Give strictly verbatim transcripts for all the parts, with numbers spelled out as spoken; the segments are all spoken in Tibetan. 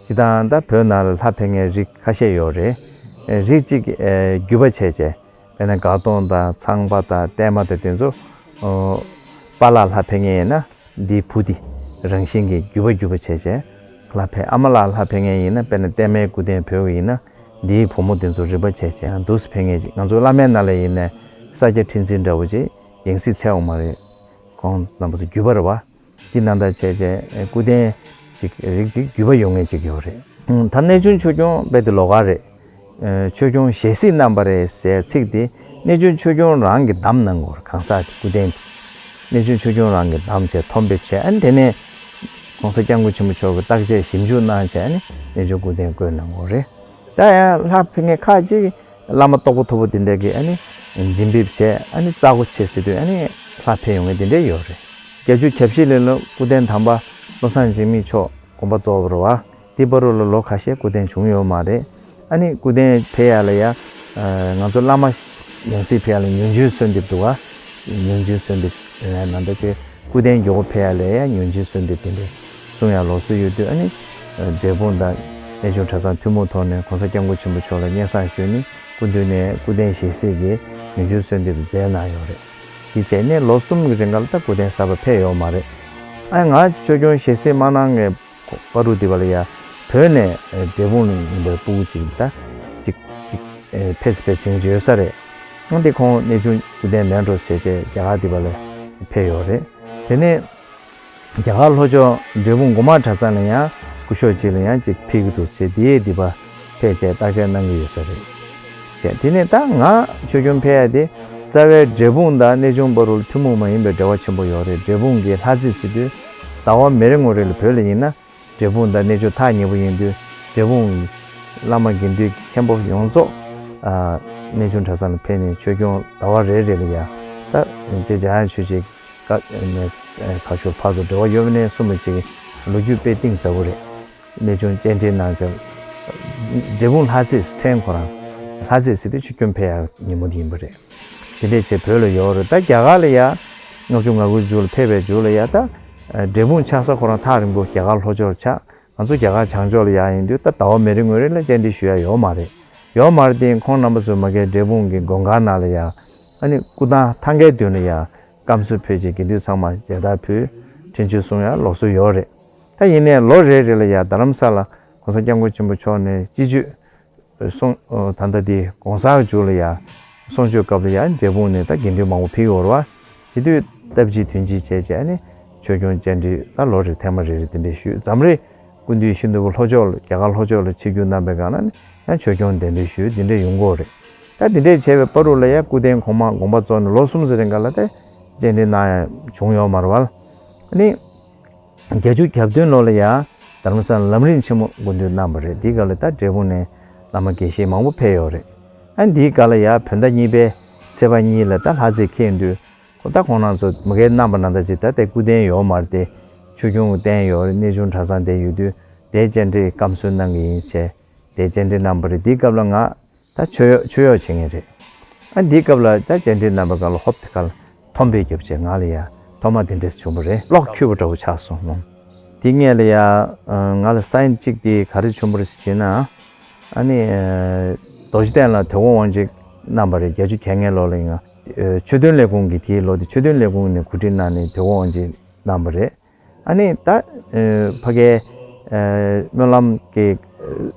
སྤྱིར་བཏང་ད་བོད་ནང་ལ་ལྷ་ཕལ་ཆེར་རིགས་ཁ་ཤས་ཡོད་རེད། རིགས་གཅིག་བརྒྱུད་པ་བྱས་བྱས། དཔེར་ན་སྒར་གདོང་དང་ཚངས་པ་དང་བརྟན་མ་དང་དེ་ཚོ། པཱ་ལགས་ལྷ་ཕལ་ཆེར་ཡིན་ན་འདིའི་བུ་དེ་རང་བཞིན་གྱིས་བརྒྱུད་པ་བརྒྱུད་པ་བྱས་བྱས་ལྷ་ཕལ། ཨ་མ་ལགས་ལྷ་ཕལ་ཆེར་ཡིན་ན་དཔེར་ན་བརྟན་མའི་སྐུ་རྟེན་བོད་ཀྱི་ཡིན་ན་འདིའི་བུ་མོ་དེ་ཚོ་རིག་པ་བྱས་བྱས་འདུག་སེ་ཕལ་ཆེར་ཅིག་ང་ཚོ་བླ་མའི་ནང་ལ་ཡིན་ན་ས་སྐྱ་ཁྲི་འཛིན་འདྲ་བོ་ཅིག་ཡང་སྲིད་འཚོལ་ཡོང་མ་རེད། ཁོང་རྣམ་པ་ཚོ་བརྒྱུད་པ་རེད་བ། འདི་ནང་ལྟར་བྱས་བྱས་སྐུ་རྟེན་ཅིག་རིགས་ཅིག་བརྒྱུད་པ་ཡོང་མཁན་ཅིག་ཡོད་རེད། ད་གནས་ཆུང་ཆོས་སྐྱོང་རྦད་དེ་ལོགས་ཀ་རེད། ཆོས་སྐྱོང་ཞལ་གཟིགས་གནང་བ་རེད་ཟེར་ཚིག་དེ་གནས་ཆུང་ཆོས་སྐྱོང་རང་གིས་བདམས་གནང་དགོས་རེད། གང་ཟག་དེ་སྐུ་རྟེན་དེ། གནས་ཆུང་ཆོས་སྐྱོང་རང་གིས་བདམས་བྱས་མཐོང་ཕེབས་བྱས། ཨ་ནི་དེ་ནས་༸གོང་ས་༸སྐྱབས་མགོན་ཆེན་པོ་མཆོག་གིས་བརྟག་དཔྱད་ཞིབ་འཇུག་གནང་བྱས། ཨ་ནི་གནས་ཆུང་སྐུ་རྟེན་བསྐོས་གནང་དགོས་རེད། ད་ཡང་ལྷ་ཕལ་ཆེར་ཁག་ཅིག་བླ་མ་རྟོགས་པ་མཐོ་པོ་དེ་འདྲ་གིས་ཨ་ནི་འཇིམ་འབེབས་བྱས། ཨ་ནི་རྩ་སྒོ་ཕྱེ་ཟེར་དུས་ཨ་ནི་ལྷ་ཕེབས་ཡོང་མཁན་དེ་འདྲ་ཡོད་རེད། བརྒྱད་ཅུ་གྱ་བཞི་ལོ་ལ་སྐུ་རྟེན་དམ་པ་བློ་བཟང་འཇིགས་མེད་མཆོག་དགོངས་པ་རྫོགས་པ་རེད་བ། དེ་བར་དུ་ལ་ལོ་ཁ་ཤས་སྐུ་རྟེན་བྱུང་ཡོད་མ་རེད། ཨ་ནི་སྐུ་རྟེན་ཕེབས་ཡ་ལ་ཡ། ང་ཚོ་བླ་མ་ཡང་སྲིད་ཕེབས་ཡ་ལ་ཉིན་རྒྱུན་གསོལ་འདེབས་འདུག་བ། ཉིན་རྒྱུན་གསོལ་འདེབས་ནང་ལྟར་དེ་སྐུ་རྟེན་མགྱོགས་པོ་ཕེབས་ཡ་ལ་ཡ་ཉིན་རྒྱུན་གསོལ་འདེབས་དེ་འདྲ་གསུང་ཡ་ལུགས་སྲོལ་ཡོད་དུས། ཨ་ནི་འབྲས་སྤུངས་དང་གནས་ཆུང་གྲྭ་ཚང་ཐུན་མོང་ཐོག་ནས་༸གོང་ས་༸སྐྱབས་མགོན་ཆེན་པོ་མཆོག་ལ་སྙན་སེང་ཞུས་ནས་སྐུ་མདུན་ནས་སྐུ་རྟེན་ཞལ་གཟིགས་ཀྱི་ཉིན་རྒྱུན་གསོལ་འདེབས་མཛད་གནང་ཡོད་རེད། དེ་བྱས་ནས་ལོ་གསུམ་གྱི་རིང་ག་ལ་ད་སྐུ་རྟེན་གསར་པ་ཕེབས་ཡོད་མ་རེད། ཨ་ང་ཆོས་སྐྱོང་ཞལ་གཟིགས་མ་གནང་ངས་བར་དུ་དེ་བ་ལ་ཡ་བོད་ནས་འབྲས་སྤུངས་ལ་ཡིན་པའི་སྤུ་གུ་ཅིག་ད་ཅིག་ཅིག་ཕེབས་ཕེབས་ཟིན་གྱི་ཡོད་ས་རེད། ཨང་དེ་ཁོང་གནས་ཆུང་སྐུ་རྟེན་མེད་འགྲོ་བྱས་བྱས་རྒྱ་གར་དེ་བ་ལ་ཕེབས་ཡོད་རེད། དེ་ནས་རྒྱ་གར་ལྷོ་ཕྱོགས་འབྲས་སྤུངས་འགོ་མ་གྲྭ་ཚང་ལ་ཡང་སྐུ་ཞབས་ཅིག་ལ་ཡང་ཅིག་ཕེབས་ཀྱི་འདུག་ཟེར། དེ་དེ་བ་ཕེབས་བྱས་བརྟག་དཔྱད་གནང་གི་ཡོད་ས་རེད། བྱས་དེ་ནས་ད་ང་ཆོས་སྐྱོང་ཕེབས་ཡ་དེ་རྩ་བའི་འབྲས་སྤུངས་དང་གནས་ཆུང་བར་དུ་ཐུན་མོང་མ་ཡིན་པའི་འབྲེལ་བ་ཆེན་པོ་ཡོད་རེད། འབྲས་སྤུངས་ཀྱི་ལྷ་རྩེ་ཟེར་དུས་ཟླ་བ་མེ་རི་ངོ་རེ་ལ་བོད་ལ་ཡིན་ན་འབྲས་སྤུངས་དང་གནས་ཆུང་ཐག་ཉེ་པོ་ཡིན་དུས། འབྲས་སྤུངས་བླ་མ་དགེ་འདུན་མཁན་པོ་ཡོངས་རྫོགས་ཨ་གནས་ཆུང་གྲྭ་ཚང་ལ་ཕེབས་ནས་ཆོས་སྐྱོང་ཟླ་བ་རེ་རེ་ལ་ཡ་ད་རྗེ་འཇམ་དབྱངས་ཆོས་རྗེ་ཁ་ནས་ཁ་ཤོར་ཕར་ཚུར་འབྲེལ་བ་ཡོད་པ་ནས་གསུངས་པ་ཅིག་ལོ་རྒྱུས་དཔེ་གཏིང་ཟབ་པོ་རེད། གནས་ཆུང་བཅར་འདྲི་གནང་བྱས། འབྲས་སྤུངས་ལྷ་རྩེ་མཚན་ཁོ་རང་ལྷ་རྩེ་ཟེར་དུས་ཆོས་སྐྱོང་ཕེབས་ཡ་ཉིན་མོ་དེ་ཡིན་པ་རེད། དེ་འདྲས་བྱས་བོད་ལ་ཡོད་རེད། ད་རྒྱ་གར་ལ་ཡ་ལྔ་བཅུ་ང་དགུ་མཇུག་ལ་ཕེབས་པའི་མཇུག་ལ་ཡ་ད་འབྲས་སྤུངས་ཆགས་ས་ཁོ་རང་ཐག་རིང་པོ་རྒྱ་གར་ལྷོ་ཕྱོགས་ལ་ཆགས། ང་ཚོ་རྒྱ་གར་བྱང་ཕྱོགས་ལ་ཡ་ཡིན་དུས་ད་ཟླ་བ་མེ་རི་ངོ་རེ་ལ་བཅར་འདྲི་ཞུ་ཡ་ཡོད་མ་རེད། ཡོད་མ་རེད་དེ་ཁོང་རྣམ་པ་ཚོས་མ་གིའི་འབྲས་སྤུངས་ཀྱི་དགོན་ཁང་ནང་ལ་ཡ་ཨ་ནི་སྐུ་ཐང་ཐང་གའི་མདུན་ལ་ཡ་སྐམ་སོ་ཕུལ་བྱས་དགེ་འདུན་ཚང་མ་མཇལ་དར་ཕུལ། འཕྲིན་བཅོལ་གསུང་ཡ་ལུགས་སྲོལ་ཡོད་རེད། ད་ཡིན་ནའི་ལོ་རེ་རེ་ལ་ཡ་རྡ་རམ་ས་ལ་༸གོང་ས་༸སྐྱབས་མགོན་ཆེན་པོ་མཆོག་ནས་སྤྱི་སྤྱོད་སོང་ད་ལྟ་དེ་དགོང་གཟའ་མཇུག་ལ་ཡ་གསུང་ཆོས་སྐབས་ལ་ཡ་འབྲས་སྤུངས་ནས་ད་དགེ་འདུན་མང་པོ་ཕེབས་ཡོད་རེད་བ། དེ་དུས་སྟབས་གཅིག་དོན་གཅིག་བྱས་བྱས་ནས་ཆོས་སྐྱོང་བཅར་འདྲི་ད་ལོ་རེར་ཐེངས་མ་རེ་རེ་དེ་འདྲས་ཞུས། འཛམ་རི་སྐུ་མདུན་ཤིན་ཏུ་ལྷོ་ཕྱོགས་ལ་རྒྱ་གར་ལྷོ་ཕྱོགས་ལ་ཆིབས་བསྒྱུར་གནང་པའི་སྒང་ལ་ནི་ཡང་ཆོས་སྐྱོང་གདན་འདྲེན་ཞུས་དེ་འདྲས་ཡོང་གི་ཡོད་རེད། ད་དེ་འདྲས་བྱས་པའི་བར་དུ་ལ་ཡ་སྐུ་རྟེན་གོང་མ་དགོངས་པ་རྫོགས་ནས་ལོ་གསུམ་ཙམ་རིང་ག་ལ་ད་བཅར་འདྲི་གནང་ཡ་བྱུང་ཡོད་མ་རེད་བ། ཨ་ནི། བརྒྱད་ཅུ་གྱ་བདུན་ལོ་ལ་ཡ་རྡ་རམ་ས་ལ་ལམ་རིམ་ཆེན་མོ་སྐུ་མདུན་གནང་བ་རེད། དེའི་སྐབས་ལ་ད་འབྲས་སྤུངས་ནས་བླ་མ་དགེ་བཤེས་མང་པོ་ཕེབས་ཡོད་རེད། ཨ་འདིའི་སྐབས་ལ་ཡ་བོད་ཟླ་གཉིས་པའི་ཚེས་པ་གཉིས་ལ་ད་ལྷ་རྩེ་འཁེལ་དུས་ཁོ་ད་ཁོང་རྣམ་ཚོ་མ་གིར་གནང་པ་ནང་ལྟར་ཅིག་ད་དེ་སྐུ་རྟེན་ཡོད་མ་རེད་དེ། ཆོས་སྐྱོང་གི་རྟེན་ཡོད་རེད། གནས་ཆུང་གྲྭ་ཚང་དེ་ཡོད་དུས་དེའི་བཅར་འདྲི་སྐམ་སོ་གནང་གི་ཡིན་བྱས་དེ་བཅར་འདྲི་གནང་བ་རེད། དེའི་སྐབས་ལ་ང་། ད་མཆོད་གཡོག་མཆོད་གཡོག་བྱེད་མཁན་རེད། ཨ་འདིའི་སྐབས་ལ་ད་བཅར་འདྲི་གནང་པའི་སྐབས་ལ་ཧོབ་དེ་ཁར་མཐོང་ཕེབས་རྒྱབ་བྱས་ང་ལ་ཡ་ཐོག་མ་དེ་འདྲས་བྱུང་བ་རེད། གློག་འཁྱུད་པ་འདྲ་བོ་ཆགས་སོང་ངོ་། དེ་སྔས་ལ་ཡ་ང་ལ་སའིན་གཅིག་དེ་ག་རེ་བྱུང་བ་རེད་ཟེར་ན། ཨ་ནི་རྡོ་རྗེ་གདན་ལ་དོལ་པོ་དབང་ཆེན་གནང་བ་རེད། བརྒྱད་ཅུ་གྱ་ལྔའི་ལོ་ལ་ཡིན། ཆོས་དོན་ལས་ཁུངས་ཀྱི་དེའི་ལོ་དེ་ཆོས་དོན་ལས་ཁུངས་ནས་གོ་སྒྲིག་གནང་ནས་དོལ་པོ་དབང་ཆེན་གནང་བ་རེད། ཨ་ནི་ད་ཕ་གའི་སྨོན་ལམ་གྱི་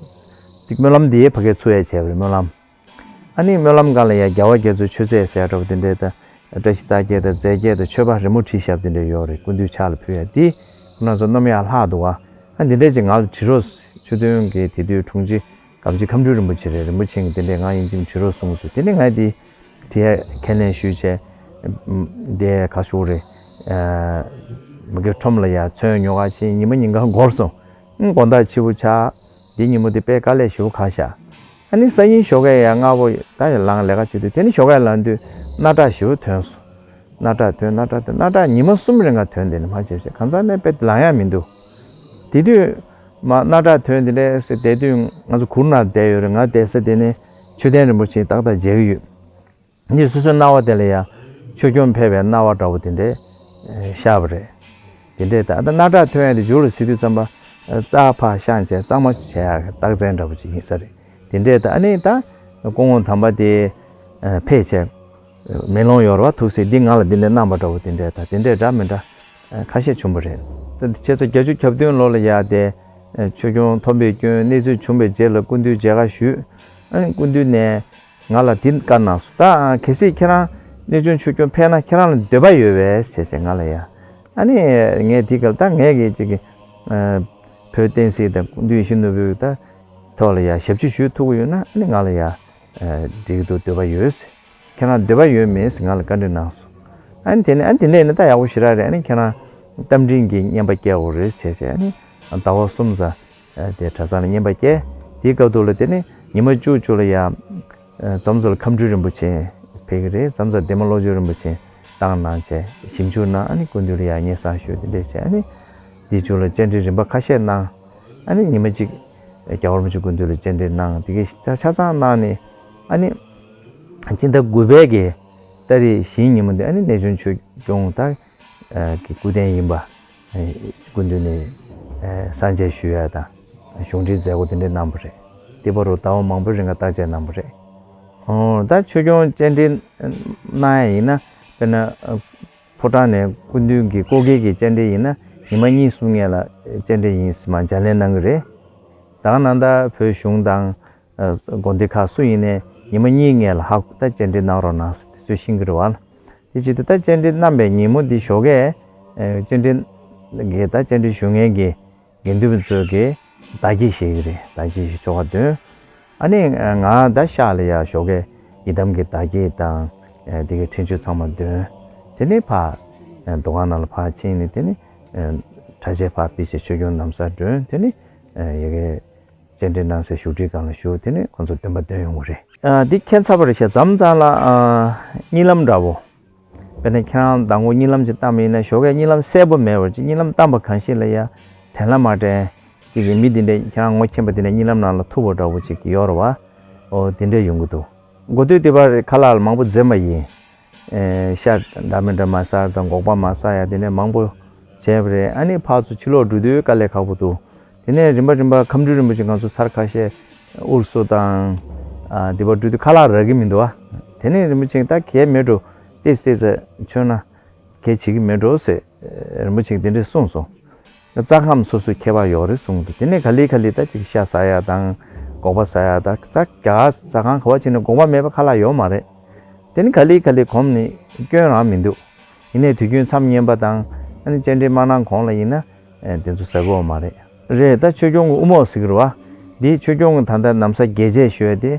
སྨོན་ལམ་འདི་ཕ་གའི་ཚུགས་ཡས་བྱས་པ་རེད། སྨོན་ལམ། ཨ་ནི་སྨོན་ལམ་སྒང་ལ་ཡ་རྒྱལ་བ་རྒྱ་མཚོའི་མཆོད་རྫས་ཟེར་ཡ་འདྲ་པོ་དེ་འདྲའི་ད་བཀྲ་ཤིས་རྟགས་བརྒྱད་དང་རྫས་བརྒྱད་དང་མཆོད་པ་རི་མོ་བྲིས་བཞག་པ་དེ་འདྲ་ཡོད་རེད། སྐུ་མདུན་ཕྱག་ལ་ཕུལ་ཡ་དེ་ཁོ་རང་ཚོ་གནང་ཡ་ལྷག་འདུག་ཨ། ཨ་འདི་འདྲས་ཅིག་ང་ལ་བྲིས་རོགས། ཆོས་དོན་གྱི་དེ་དུས་དྲུང་ཆེ་སྒམ་ཆེ་ཁམས་སྤྲུལ་རིན་པོ་ཆེ་རེད། རིན་པོ་ཆེ་གིས་དེ་འདྲས་ང་ཡིན་གཅིག་བྲིས་རོགས་གསུངས་འདུག་དེ་ནས་ང་དེ་བྲིས་ཡ་ཁས་ལེན་ཞུས་བྱས། དེ་ག་ཞུ་རེད། མ་གི་ཁྲོམ་ལ་ཡ་ཚོན་ཉོ་ག་ཕྱིན། ཉི་མ་ཉིན་གང་འགོར་སོང་། ཨང་དགོང་དག་ཕྱི་པོ་ཆགས། འདི་ཉིན་མོ་དེ་དཔེ་དཀའ་ལས་ཞེ་པོ་ཁག་ཤག་ཨ་ནི་སང་ཉིན་ཞོགས་ཀས་ཡར་སྔ་པོ་ད་ཡར་ལངས་ལས་ཀ་བྱེད་དུས་དེ་ནི་ཞོགས་ཀས་ལངས་དུས་སྣ་ཁྲག་ཞེ་པོ་ཐོན་སོང་། སྣ་ཁྲག་ཐོན། སྣ་ཁྲག་ཐོན། སྣ་ཁྲག་ཉི་མ་གསུམ་རིང་ག་ཐོན། དེ་ནི་མ་བྱས་བྱས་གང་ཟག་ནས་དཔེ་ལངས་ཡ་མི་འདུག་དེ་དུས་མ་སྣ་ཁྲག་ཐོན་དེ་འདྲས་སེ་བསྡད་དུས་ང་ཚོ་གུར་ནང་བསྡད་ཡོད་རེད། ང་བསྡད་ས་དེ་ནི་མཆོད་རྟེན་རིན་པོ་ཆེ་ཏག་ཏག་མཇལ་གི་ཡོད། འདི་སོ་སོའི་སྣང་བ་དེ་ལ་ཡང་ཆོས་སྐྱོང་ཕེབས་པའི་སྣང་བ་འདྲ་པོ་དེ་འདྲས་ཤར་བ་རེད། དེ་འདྲས་ད་ལྟ་སྣ་ཁྲག་ཐོན་ཡ་དེ་མཇུག་ལ་ཟེར་དུས་ཙམ་པ་ རྩ་ཕར་བཤངས་བྱས་གཙང་མ་བྱས་ཡག་རྟགས་མཚན་འདྲ་པོ་ཅིག་ཡིན་ས་རེད། དེ་འདྲས་ད་ཨ་ནི་ད་སྐུ་ངོ་དམ་པ་དེ་ཕེབས་བྱས་མེ་ལོང་ཡོད་རེད་བ། ཐུགས་སྲས་འདི་ང་ལ་འདི་འདྲས་གནང་པ་འདྲ་པོ་དེ་འདྲས་ད་དེ་འདྲས་འདྲ་མི་འདྲ་ཁ་ཤས་བྱུང་པ་རེད། ད་བྱས་ཙང་བརྒྱད་ཅུ་གྱ་བདུན་ལོ་ལ་ཡ་དེ་ཆོས་སྐྱོང་མཐོན་པོའི་སྐྱོན་གནས་ཚུལ་བྱུང་བའི་རྗེས་ལ་སྐུ་མདུན་མཇལ་ཁ་ཞུས། ཨ་ནི་སྐུ་མདུན་ནས་ང་ལ་འདི་བཀའ་གནང་སོང་། ད་གལ་སྲིད་ཁྱེད་རང་གནས་ཆུང་ཆོས་སྐྱོང་ཕེབས་ན་ཁྱེད་རང་ལ་འདོད་པ་ཡོད་པས་ཟེར་ཟེར་ང་ལ་ཡ། ཨ་ནི་ངས་དེ་སྐབས་ད་ངས་ཀྱི་ཅིག་གི་བོད་བསྟན་སྲིད་དང་སྐུ་མདུན་ཡིད་བཞིན་ནོར་བུའི་ད་ཐོག་ལ་ཡ་ཞབས་ཕྱི་ཞུ་ཐུབ་ཀྱི་ཡོད་ན་ཨ་ནི་ང་ལ་ཡ་འགྲིག་འདུག་འདོད་པ་ཡོད་ཟེར། ཁྱེད་རང་འདོད་པ་ཡོད་མེད་ཟེར་ང་ལ་བཀའ་འདྲི་གནང་སོང་། ཨ་ནི་དེ་ནས་ཨ་ནི་དེ་འདྲ་ཡིན་ན་ད་ཡག་པོ་ཞེ་དྲག་རེད། ཨ་ནི་ཁྱེད་རང་རྟ་མགྲིན་གྱི་བསྙེན་པ་སྐྱེལ་དགོས་རེད་ཟེར་ཟེར། ཨ་ནི་ཟླ་བ་གསུམ་ཙམ་དེ་གྲྭ་ཚང་ལ་བསྙེན་པ་སྐྱེལ། དེའི་སྐབས་དུ་ལ་དེ་ནི་ཉི་མ་བཅུ་བཅུ་ལ་ཡ་ཛམ་ཟ་ལ་ཁམས་སྤྲུལ་རིན་པོ་ཆེ་ཕེབས་ཀྱི་རེད། ཛམ་ཟ་འདན་མ་བློ་ཆོས་རིན་པོ་ཆེ་བཏང་གནང་བྱས་ཞིབ་འཇུག་གནང་། ཨ་ནི་སྐུ་མདུན་ལ་ཡ་སྙན་སེང་ཞུས་དེ་འདྲས་བྱས། ཨ་ནི་དེའི་མཇུག་ལ་བཅར་འདྲི་རིམ་པ་ཁ་ཤས་གནང་། ཨ་ནི་ཉི་མ་གཅིག་རྒྱལ་བ་རིན་པོ་ཆེ་སྐུ་མདུན་ལ་བཅར་འདྲི་གནང་། དེ་གའི་ཆ་ཆ་ཚང་གནང་ནས་ཨ་ནི་སྤྱི་ཟླ་དགུ་པའི་གི་ཏ་རིག་བཞིའི་ཉིན་མོ་དེ་ཨ་ནི་གནས་ཆུང་ཆོས་སྐྱོང་དང་གི་སྐུ་རྟེན་ཡིན་པ་སྐུ་མདུན་ནས་གསང་མཇལ་ཞུ་ཡ་དང་གཞུང་འབྲེལ་མཛད་སྒོ་དེ་འདྲ་གནང་བ་རེད། དེ་བར་དུ་ཟླ་བ་མང་པོའི་རིང་ལ་བརྟག་དཔྱད་གནང་བ་རེད། ཨོ་ད་ཆོས་སྐྱོང་བཅར་འདྲི་གནང་ཡ་ཡིན་ན་དཔེར་ན་ཕོ་བྲང་ནས་སྐུ་མདུན་གྱི་སྐུ་སྒེར་གྱི་བཅར་འདྲི་ཡིན་ན་ཉི་མ་གཉིས་གསུམ་སྔོན་ལ་བཅར་འདྲི་ཡིན་ཟེར་མ་བརྗེ་ལེན་གནང་གི་རེད། ད་ག་ནང་ལྟར་བོད་གཞུང་དང་དགོན་སྡེ་ཁག་སུ་ཡིན་ནའི་ཉི་མ་གཉིས་སྔོན་ལ་ཧ་གོ་ད་བཅར་འདྲི་གནང་རོགས་གནང་ཟེར་དེ་ཚོས་ཤེས་ཀྱི་རེད་བ། དེ་བྱེད་དུས་ད་བཅར་འདྲི་གནང་པའི་ཉིན་མོ་འདི་ཞོགས་ཀས་བཅར་འདྲི་གི་ད་བཅར་འདྲི་ཞུ་མཁན་གྱི་དགེ་འདུན་པ་ཚོས་ཀྱི་བདག་གིས་བཞེས་ཀྱི་རེད། བདག་གིས་བཞེས་ཆོ་ག་འདོན། ཨ་ནི་ང་ད་ཤག་ལ་ཡ་ཞོགས་ཀས་ཡི་དམ་གྱི་བདག་གིས་དང་དེ་གའི་འཕྲིན་བཅོལ་ཚང་མ་འདོན། དེ་ནས་ཕར་འདུ་ཁང་ནང་ལ་ཕར་ཕྱིན་ནས་དེ་ནས་གྲྭ་ཆས་ཕར་ཕུད་བྱས་ཆོས་སྐྱོང་ན་བཟའ་སྒྲོན། དེ་ནས་ཡ་གི་བཅར་འདྲི་གནང་སའི་བཞུགས་ཁྲིའི་སྒང་ལ་བཞུགས། དེ་ནས་ཁོང་ཚོ་འདོན་པ་འདོན་ཡོང་གི་རེད། ཨ་འདི་ཁྱད་མཚར་པ་རེད་ཤག་མཚམས་མཚམས་ལ་ཨ་གཉིད་ལམ་འདྲ་བོ། དཔེར་ན་ཁྱེད་རང་མདང་དགོང་གཉིད་ལམ་ཅིག་བཏང་བ་ཡིན་ན་ཞོགས་ཀས་གཉིད་ལམ་གསལ་པོ་མེད་པར་ཅིག་གཉིད་ལམ་བཏང་པ་གང་ཞིག་ལ་ཡ་དྲན་ལ་མ་དྲན་ཅིག་གི་མི་འདི་འདྲས་ཁྱེད་རང་ངོ་མཁྱེན་པ་འདི་འདྲས་གཉིད་ལམ་ནང་ལ་ཐུག་པ་འདྲ་བོ་ཅིག་གི་ཡོད་རེད་བ། ཨོ་དེ་འདྲས་ཡོང་གི་འདུག་འགོ་སྟོད་སྡེ་པ་རེད། ཁ་ལག་ལ་མང་པོ་འཛེམ་པ་ཡིན། ཨེ་ཤ་འདྲ་མི་འདྲ་མ་ཟ་དང་སྒོག་པ་མ་ཟ་ཡ་དེ་ནས་མང་པོ་བྱས་པ་རེད། ཨ་ནི་ཕར་ཚུར་ཕྱི་ལོགས་འགྲོ་དུས་དཀའ་ལས་ཁག་པོ་འདུག་དེ་ནས་རིམ་པ་རིམ་པ་ཁམས་སྤྲུལ་རིན་པོ་ཆེ་ང་ཚོ་ཚར་ཁ་ཤས་ཨུ་རུ་སུ་དང་ཨ་འདི་པར་འགྲོ་དུས་ཁ་ལག་རག་གི་མི་འདུག་ཨ། དེ་ནས་རིན་པོ་ཆེ་ད་གལ་མེད་འགྲོ་ཏེས་ཏེས་མཆོད་ན་གལ་བྱེད་ཀྱི་མེད་འགྲོ་ཟེར་རིན་པོ་ཆེ་དེ་འདྲས་གསུངས་སོང་། རྩ་ཁམས་སོ་སོའི་ཁྱད་པར་ཡོད་རེད་གསུངས་འདུག་དེ་ནས་ག་ལེ་ག་ལེ་ད་ཅིག་ཤ་ཟ་ཡ་དང་སྒོག་པ་ཟ་ཡ་ད་ད་རྒྱ་གར་ཟ་ཁང་ག་བ་ཅིག་ནས་སྒོག་པ་མེད་པ་ཁ་ལག་ཡོད་མ་རེད། དེ་ནི་ག་ལེ་ག་ལེ་གོམས་ནས་སྐྱོན་རང་མི་འདུག་ཡིན་ནའི་དུས་རྒྱུན་མཚམས་བསྙེན་པ་དང་ཨ་ནི་བཅར་འདྲི་མ་གནང་གོང་ལ་ཡིན་ན་དེ་ཚོ་ཟ་གི་ཡོད་མ་རེད། རེད། ད་ཆོས་སྐྱོང་གི་དབུ་རྨོག་ཟེར་གི་རེད་བ། འདི་ཆོས་སྐྱོང་གི་ད་ལྟ་ན་བཟའ་རྒྱས་བྱེད་ཞུ་ཡ་དེ་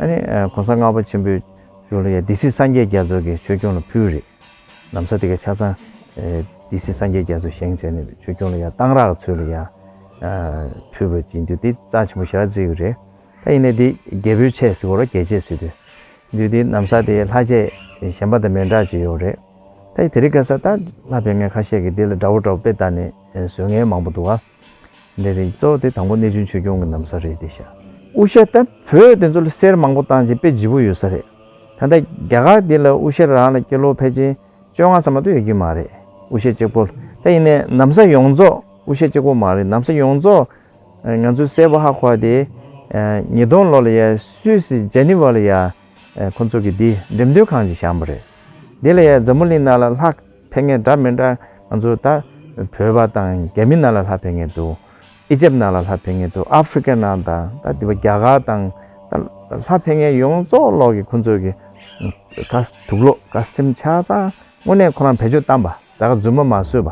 ཨ་ནི་གོང་ས་ལྔ་པ་ཆེན་པོའི་ཞུ་ལ་ཡ་སྡེ་སྲིད་སངས་རྒྱས་རྒྱ་མཚོ་གིས་ཆོས་སྐྱོང་ལ་ཕུལ་རེད། ན་བཟའ་དེ་ག་ཆ་ཚང་སྡེ་སྲིད་སངས་རྒྱས་རྒྱ་མཚོ་བཞེངས་བྱས་ནས་ཆོས་སྐྱོང་ལ་ཡ་གཏང་རག་ཚུལ་ལ་ཡ་ཕུལ་བ་ཡིན་དུས་དེ་རྩ་ཆེན་པོ་ཞེ་དྲག་བརྩི་གི་རེད། ད་ཡིན་ནའི་དེ་རྒྱལ་པོའི་ཆས་ཟེར་གོ་ར་རྒྱལ་ཆས་ཟེར་དུས། འདུས་དེ་ན་བཟའ་དེ་ལྷ་ཆས་གཞན་པ་དང་མི་འདྲ་ཅིག་ཡོད་རེད། ད་དེ་རིང་ཁ་སང་ད་ལྷ་ཕལ་སྐད་ཁ་ཤས་ཀྱིས་དེ་ལ་འདྲ་བོ་འདྲ་བོ་དཔེ་བལྟས་ནས་བཟོ་མཁན་མང་པོ་འདུག་བ། འདི་རེད། གཙོ་བོ་དེ་དང་པོ་གནས་ཆུང་ཆོས་སྐྱོང་གི་ན་བཟའ་རེད་དེ་ཤག་དབུ་ཞྭ་ད་བོད་དེ་ཚོ་ལ་གསེར་མང་པོ་བཏང་ཅིང་དཔེ་ལྗིད་པོ་ཡོད་ས་རེད། ད་ལྟ་རྒྱ་གར་འདི་ལ་དབུ་ཞྭ་རང་ལ་ཀི་ལོ་ཕལ་ཆེར་བཅོ་ལྔ་ཙམ་མ་གཏོགས་ཡོད་ཀྱི་མ་རེད། དབུ་ཞྭ་གཅིག་པོ་ལ། ད་ཡིན་ནའི་ན་བཟའ་ཡོངས་རྫོགས་དབུ་ཞྭ་གཅིག་པོ་མ་རེད། ན་བཟའ་ཡོངས་རྫོགས་ང་ཚོའི་གསལ་པོ་ཧ་གོ་བ་དེ་ཉིས་སྟོང་ལོ་ལ་ཡ་སུད་སི་ཇེ་ནི་ཝ་ལ་ཡ་ཁོང་ཚོ་གི་འདི་འགྲེམས་སྟོན་ཁང་ཅིག་བཞག་པ་རེད། འདི་ལ་ཡ་འཛམ་བུ་གླིང་ནང་ལ་ལྷ་ཕལ་སྐད་འདྲ་མི་འདྲ་ང་ཚོ་ད་བོད་པ་དང་རྒྱ་མི་ནང་ལ་ལྷ་ཕལ་སྐད་འདུག་ཨི་ཇེབ་ནང་ལ་ལྷ་ཕལ་སྐད་འདུག་ཨ་ཧྥི་རི་ཀ་ནང་དང་ད་འདི་པ་རྒྱ་གར་དང་ད་ལྷ་ཕལ་སྐད་ཡོངས་རྫོགས་ལོག་གི་ཁོང་ཚོ་གི་ཁ་དུག་ལོག་ཁ་སི་ཊམ་ཆ་ཚང་དངོས་གནས་ཁོ་རང་བེད་སྤྱོད་བཏང་པ། ད་ག་རྫུན་མ་མ་བཟོས་པ།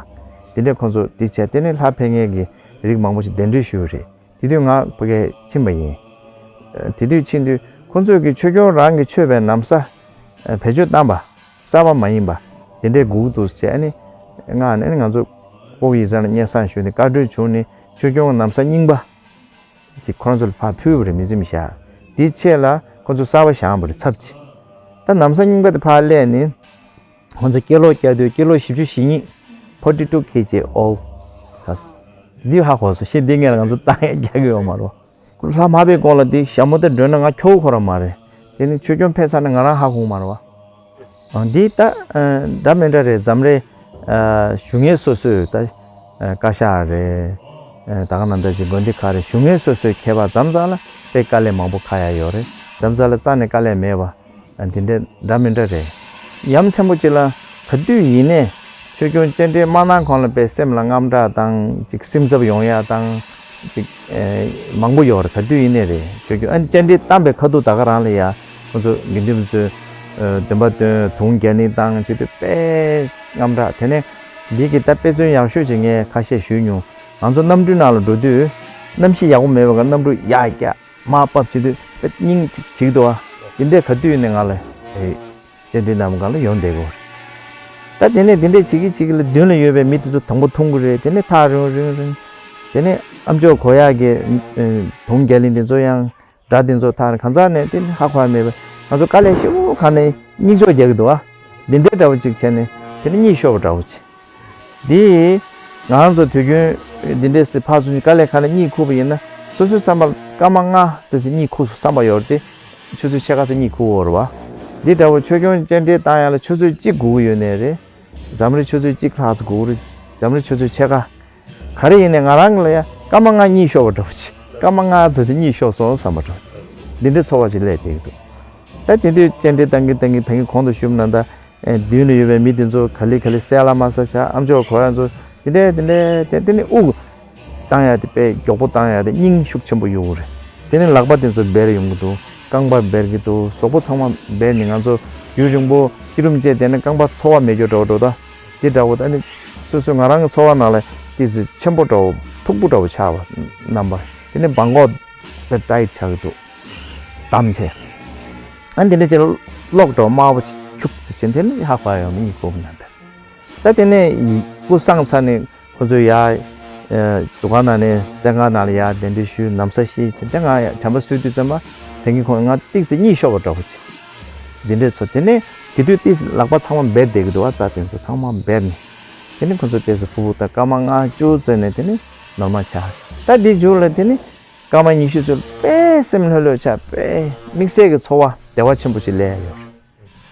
དེ་འདྲས་ཁོ་ཚོ་འདི་བྱས་དེ་ནས་ལྷ་ཕལ་སྐད་ཀྱི་རིགས་མང་པོ་ཞིག་གདན་འདྲེན་ཞུས་པ་རེད། དེ་དུས་ང་ཕ་གིར་ཕྱིན་པ་ཡིན། དེ་དུས་ཕྱིན་དུས་ཁོ་ཚོས་ཀྱི་ཆོས་སྐྱོང་རང་གི་མཆོད་པའི་ན་བཟའ་བེད་སྤྱོད་བཏང་པ། གསར་པ་མ་ཡིན་པ། དེ་འདྲས་སྒུག་འདུག་ཟེར་ཨ་ནི་ང་ནས་ང་ཚོ་ཀོ་ཝི་ཡིག་ཚང་ལ་སྙན་སེང་ཞུས་ནས་བཀའ་འཁྲོལ་བྱུང་ནས་ཆོས་སྐྱོང་གི་ན་བཟའ་རྙིང་པ་ཅིག་ཁོ་རང་ཚོ་ལ་ཕར་ཕུལ་བ་རེད། མི་ཚེ་མི་ཤ་དེའི་ཆེད་ལ་ཁོ་ཚོ་གསར་པ་བཞེངས་པ་རེད། ཚབ་ཅིག་ད་ན་བཟའ་རྙིང་པ་དེ་ཕར་སླེབས་ནས། ཁོང་ཚོ་ཀི་ལོ་བརྒྱབ་དུས་ཀི་ལོ་བཞི་བཅུ་ཞེ་གཉིས། forty two kg all། འདི་ཧ་གོ་སོང་། ཤེས་འདི་ངས་ལ་ང་ཚོ་བཏང་ཡ་རྒྱག་གི་ཡོད་མ་རེད། ལྷ་མ་བའི་གོང་ལ་འདི་ཞྭ་མོ་དེ་སྒྲོན་ན་ང་ཁྱོ་བོ་ཁོ་རང་མ་རེད། དེ་ནི་ཆོས་སྐྱོང་ཕེབས་ཚར་ན་ང་རང་ཧ་གོ་མ་རེད་བ། འདི་ད་འདྲ་མི་འདྲ་རེད། འཛམ་རེ་ཞུ་ངེས་སོ་སོས་ད་བཀའ་ཤག་རེད། ད་ག་ནང་ལྟར་ཅིག་དགོན་སྡེ་ཁག་རེད། བཞུགས་མཁན་སོ་སོའི་ཁྱད་པར་མཚམས་མཚམས་ལ་དཔེ་དཀའ་ལས་མང་པོ་ཁག་ཡ་ཡོད་རེད། མཚམས་མཚམས་ལ་རྩ་ནས་དཀའ་ལས་མེད་པ། འདི་འདྲ་འདྲ་མི་འདྲ་རེད། ཡ་མཚན་པོ་ཅིག་ལ་ག་དུས་ཡིན་ནའི་ཆོས་སྐྱོང་སྤྱན་འདྲེན་མ་གནང་གོང་ལ་དཔེ་སེམས་ལ་དངངས་སྐྲག་དང་ཅིག་སེམས་འཚབ་ཡོང་ཡ་དང་ཅིག་མང་པོ་ཡོད་རེད། ག་དུས་ཡིན་ནའི་རེད། ཆོས་སྐྱོང་ཨ་ནི་སྤྱན་འདྲེན་བཏང་པའི་ཁ་ཐུག་ད་ག་རང་ལ་ཡ་ཁོ་ཚོ་དགེ་འདུན་པ་ཚོས་འདོན་པ་འདོན་དུང་རྒྱག་ནི་དང་བྱེད་དུས་དཔེ་དངངས་སྐྲག་དེ་ནས་འདི་གི་ད་དཔེ་མཚོན་ཡག་ཤོས་ཅིག་ངས་ཁ་ཤས་ཞུས་མྱོང་། ང་ཚོ་གནམ་གྲུའི་ནང་ལ་འགྲོ་དུས་གནམ་གཤིས་ཡག་པོ་མེད་པ་ག་གནམ་གྲུ་ཡར་བཀྱག་མར་ཕབ་བྱེད་དུས་དཔེ་སྙིང་ཅིག་བྱེད་ཀྱི་འདུག་ཨ། དེ་འདྲའི་ག་དུས་ནས་ང་ལ་ཨེ་སྤྱན་འདྲེན་གནང་སྒང་ལ་ཡོང་བསྡད་ཀྱི་ཡོད་རེད། ད་དེ་ནས་དེ་འདྲས་བྱེད་ཀྱི་བྱེད་ཀྱི་ལ་མདུན་ལ་ཡོད་པའི་མི་དེ་ཚོ་དང་པོ་མཐོང་གི་རེད། དེ་ནས་ཐག་རིང་རིང་རིང་། དེ་ནས་ཨ་མཆོག་གོ་ཡག་གི་དུང་རྒྱག་ལེན་དེ་ཚོ་ཡང་སྒྲ་དེ་ཚོ་ཐག་རིང་གང་ཟག་ནས་དེ་ནས་ཧ་གོ་ཡ་མེད་པས་ང་ཚོ་དཀའ་ལས་ཞེ་པོ་ཁག་ནས་གཉིད་ཅོག་རྒྱག་གི་འདུག་ཨ། འདི་འདྲའི་འདྲ་བོ་ཅིག་བྱས་ནས་དེ་ནས་གཉིད་ཤོར་བ་འདྲ་བོ་ཅིག་འདི། ང་རང་ཚོ་དུས་རྒྱུན་འདི་འདྲའི་སྲིད་ཕར་ཚུར་དཀའ་ལས་ཁག་ནས་གཉིད་ཁུག་པ་ཡིན་ན་སོ་སོའི་བསམ་པ་སྐར་མ་ལྔ་ཙམ་ཞིག་གཉིད་ཁུག་སོང་བསམ་པ་ཡོད་རེད་དེ། ཆུ་ཚོད་ཕྱེད་ཀ་ཙམ་གཉིད་ཁུག་འོར་བ། འདི་འདྲ་བོ་ཆོས་སྐྱོང་སྤྱན་འདྲེན་བཏང་ཡ་ལ་ཆུ་ཚོད་གཅིག་སྒུག་གི་ཡོད་ནའི་རེད། འཛམ་གླིང་ཆུ་ཚོད་གཅིག་ལྷག་ཙམ་སྒུག་རེད། འཛམ་གླིང་ཆུ་ཚོད་ཕྱེད་ཀ་ག་རེ་ཡིན་ནའི་ང་རང་ལ་ཡ་སྐར་མ་ལྔ་གཉིད་ཤོར་བ་འདྲ་བོ་ཅིག་སྐར་མ་ལྔ་ཙམ་ཞིག་གཉིད་ཤོར་སོང་བསམ་པ་འདྲ་བོ་ཅིག་འདི་འདྲའི་ཚོར་བ་ཅིག་སླེབས་བསྡད་ཀྱི་འདུག་ད་དེ་དུས་སྤྱན་འདྲེན་བཏང་གི་བཏང་གི་ད་གིན་གོང་དུ་ཞུས་པ་ནང་ལྟར། མདུན་ལ་ཡོད་པའི་མི་དེ་ཚོ་ག་ལེ་ག་ལེ་གསལ་ལ་མ་གསལ་ཆགས། ཨ་མཆོག་གོ་ཡ་ཚོ་དེ་འདྲས་དེ་འདྲས་དེ་དེ་ནི་དབུགས་བཏང་ཡ་དེ་དཔེ་མགྱོགས་པོ་བཏང་ཡ་དེ་སྙིང་ཤུགས་ཆེན་པོ་ཡོད་རེད། དེ་ནི་ལག་པ་དེ་ཚོ་འབར་ཡོང་གི་འདུག་རྐང་པ་འབར་གྱི་འདུག་གཟུགས་པོ་ཚང་མ་འབར་ནས་ང་ཚོ་ཡུན་རིང་པོ་སྐྱིད་རུམ་བཅས་དེ་ནི་རྐང་པ་ཚོར་བ་མེད་རྒྱུ་འདྲ་བོ་འགྲོ་ད། དེ་འདྲ་བོ་ད་ནི་སོ་སོ་ང་རང་གི་ཚོར་བ་ནང་ལ་ཏི་ཙི་ཆེན་པོ་འདྲ་བོ་མཐུག་པོ་འདྲ་བོ་ཆགས་པ་རྣམ་པ་དེ་ནི་སྦྲང་གོག་དཔེ་ཏའི་ཆགས་ཀྱི་འདུག་གཏམ་བྱས། ཨ་འདི་འདྲ་ཅིག་གློག་འདྲ་དམར་པོ་ཅིག་ཁྱུག་ཙམ་བྱས་དེ་ནས་ཧ་གོ་ཡོང་མི་གཉིད་ཁུག་ན་འདིར། ད་དེ་ནས་སྐུ་སངས་ཚར་ནས་ཁོ་ཚོས་ཡར་འདུ་ཁང་ནང་ནས་བཙོན་ཁང་ནང་ལ་ཡར་གདན་འདྲེན་ཞུས་ནམ་ས་ཤི་དེ་འདྲ་ང་ཡང་བྱམས་པ་གསོལ་དུས་ཙམ་པ་དེང་གི་ཁོང་ང་ཏིག་ཙམ་གཉིད་ཤོར་བ་འདྲ་བོ་ཅིག་འདི་འདྲས་ཚོ་དེ་ནས་དེ་དུས་ཏིག་ཙམ་ལག་པ་ཚང་མ་འབར་བསྡད་ཀྱི་འདུག་བ། རྩ་དེ་ཚོ་ཚང་མ་འབར་ནས་དེ་ནས་ཁོ་ཚོ་ཏིག་ཙམ་ཕུ་བུ་དང་སྐར་མ་ལྔ་བཅུ་ཙམ་ནས་དེ་ནས་ནོར་མ་ཆགས། ད་འདི་མཇུག་ལ་དེ་ནས། སྐར་མ་ཉི་ཤུ་ཚོད་དཔེ་སེམས་ལྷོད་ལྷོད་ཆགས། དཔེ་དམིགས་བསལ་གྱི་ཚོར་བ་བདེ་བ་ཆེན་པོ་ཞིག་སླེབས་ཡོད།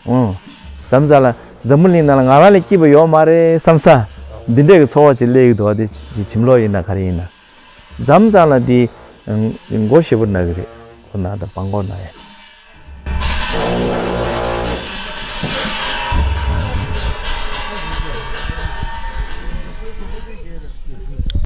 ཨོ། མཚམས་མཚམས་ལ་འཛམ་བུ་གླིང་ནང་ལ་ང་རང་ལས་སྐྱིད་པ་ཡོད་མ་རེད་བསམ་ས། འདི་འདྲས་ཀྱི་ཚོར་བ་ཞིག་སླེབས་ཡོད་འདུག་བ། དེ་ཞིག་བྱིམ་ལོག་ཡིན་ན་ག་རེ་ཡིན་ན། མཚམས་མཚམས་ལ་དེ་མགོ་ཞེ་པོ་ན་གི་རེད། ཁོ་ན་དང་སྦྲང་གོག་ན་ཡ།